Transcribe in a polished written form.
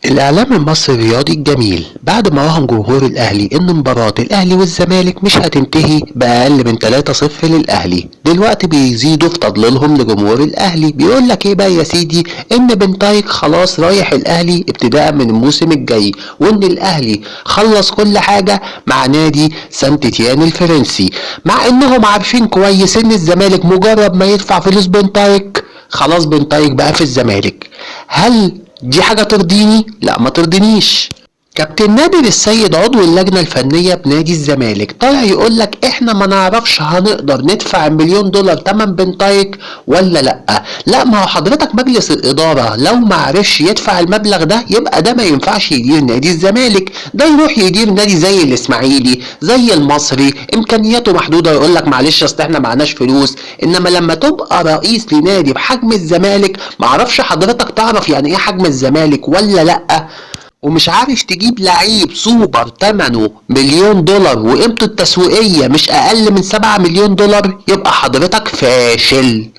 الإعلام المصري الرياضي الجميل بعد ما راهن جمهور الأهلي إن مباراة الأهلي والزمالك مش هتنتهي بأقل من 3-0 للأهلي، دلوقتي بيزيدوا في تضليلهم لجمهور الأهلي. بيقول لك إيه بقى يا سيدي؟ إن بنتايك خلاص رايح الأهلي ابتداء من الموسم الجاي، وإن الأهلي خلص كل حاجة مع نادي سانت تيان الفرنسي، مع إنهم عارفين كويس إن الزمالك مجرد ما يدفع فلوس بنتايك خلاص بنتايك بقى في الزمالك. هل دي حاجة ترضيني؟ لا ما ترضينيش. كابتن نادر السيد عضو اللجنة الفنية بنادي الزمالك طالع يقول لك احنا ما نعرفش هنقدر ندفع المليون دولار تمن بنتايك ولا لا. لا ما هو حضرتك مجلس الإدارة لو ما عرفش يدفع المبلغ ده يبقى ده ما ينفعش يدير نادي الزمالك، ده يروح يدير نادي زي الإسماعيلي زي المصري إمكانياته محدودة، يقول لك معلش اصل احنا معناش فلوس. إنما لما تبقى رئيس لنادي بحجم الزمالك، ما اعرفش حضرتك تعرف يعني ايه حجم الزمالك ولا لا، ومش عارف تجيب لعيب سوبر تمنه مليون دولار وقيمته التسويقية مش أقل من 7 مليون دولار، يبقى حضرتك فاشل.